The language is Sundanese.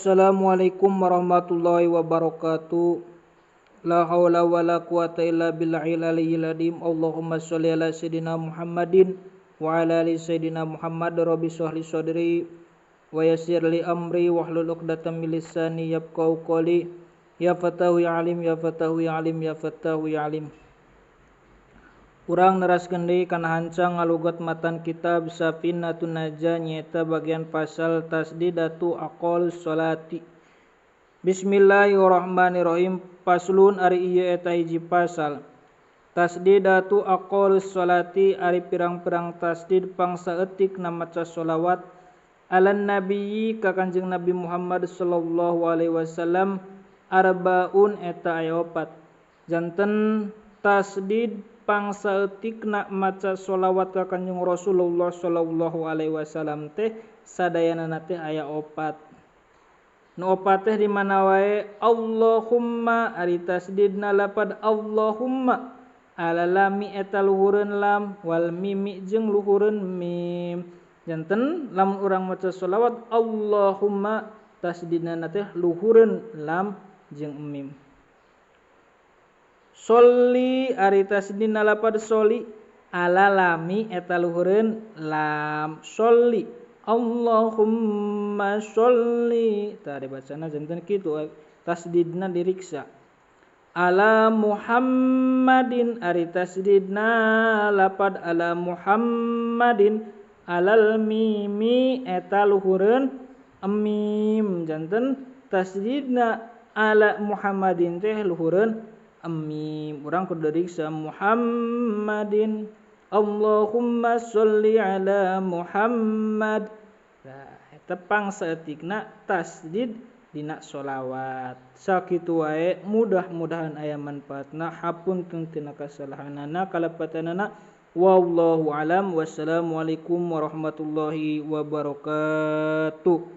Assalamualaikum warahmatullahi wabarakatuh. La haula wala quwata illa billahil aliyyil azim. Allahumma sholli ala sayidina Muhammadin wa ala ali sayidina Muhammad. Rabbi shrah li sadri wa yassir li amri wahlul 'uqdatam min lisani yafqahu qawli. Ya fatahu ya alim, ya fatahu ya alim, ya fatahu ya alim. Urang neraskeun deui kana hancang ngalugat matan kitab Safinatun Najah nyaeta bagian pasal tasdidatu aqal sholati. Bismillahirrahmanirrahim. Paslun ari ieu eta hiji pasal. Tasdidatu aqal sholati ari pirang-pirang tasdid pangsaeutik na maca sholawat alan nabiyyi ka Kanjeng Nabi Muhammad sallallahu alaihi wasallam arbaun eta aya opat. Janten tasdid pangsaeutikna maca sholawat ka Kanjeng Rasulullah sallallahu alaihi wasallam teh sadayana teh aya opat. Nu opat teh di mana wae? Allahumma ari tasdidna lapad Allahumma ala lami eta luhureun lam wal mimi jeung luhureun mim. Janten lamun urang maca sholawat Allahumma tasdidna teh luhureun lam jeung mim. Sholli ari tasdidna lapad sholli ala lami eta luhureun lam. Sholli Allahumma sholli tah dibacana janten kitu tasdidna diriksa. Ala Muhammadin ari tasdidna lapad ala Muhammadin alal mimi eta luhureun mim. Janten tasdidna ala Muhammadin teh luhureun mim. Urang kudu diriksa Muhammadin. Allahumma sholli ala Muhammad. Nah, eta pangsaeutikna tasdid dina sholawat. Sakitu wae, mudah-mudahan aya manfaatna. Hapunten tina kasalahanana kalepatanana. Wallahu alam. Wassalamualaikum warahmatullahi wabarakatuh.